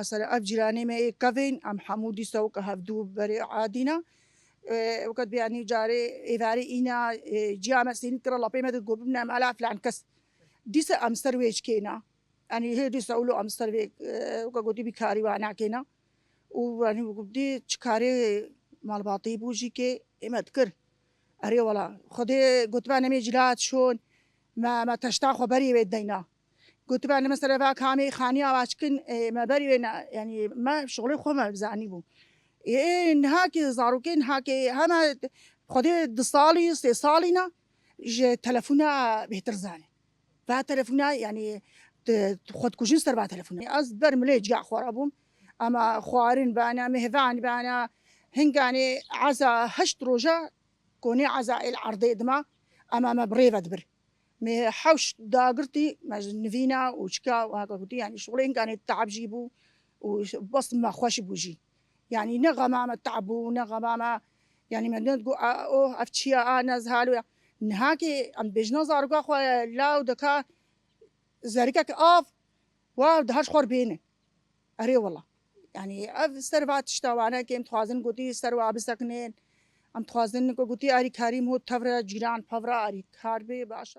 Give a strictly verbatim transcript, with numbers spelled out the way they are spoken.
Mesela ev cîranê me ê kevên, em hemû dîsa weke hevdû berê adî ne. E, weke dibê, yanî carê êvarê îna, e, ciya me sênî kira lapê me de got bibine em ala filan kes. Dîsa em ser wê çikêna. Yanî hê dîsa wilo em ser vê, e, weke gotî bîkarî wa nakêna. Û yanî dî çi karê malbatî bû jî kê ê me dikir. Erê wela, Xwedê gotiba nemê cila şon, me, me teşta xwe berî wê deyna. Gotiba ne mesela va kamê xaniya wa çikin, e, me berî wê ne, yanî me şixulê xwe me bizanî bû. Ê, niha ki zarokê, niha ki hema Xwedê du salî, sê salî ne, ji telefona bêhtir zane. Va telefona, yanî, di, xwe dikujin ser va telefona. Ez ber milê ciya xwe re bûm. Ema xwarin bana, mehvan bana, hinganê eza heşt roja konê eza el erdê dima, ema me bi rê ve dibir. Me hewş dagirtî, me ji nivîna û çika, weke gotî, yanî şixulê hinganê teab jî bû û bes me xweş bû jî. Yanî ne xema me teab bû, ne xema me, yanî me ne digot, "A, oh, ev çi ye, a, ne zihalo ye." Niha ki em dibêjin zaroka xwe law dika zerikek av, wa di her ji xwe re bêne. Erê wela. Yanî ev ser va tişta wane ke em dixwazin gotî ser wa bisekinin. Em dixwazin ku gotî arîkarî mo tevre cîran pevre arîkar bê, baş e.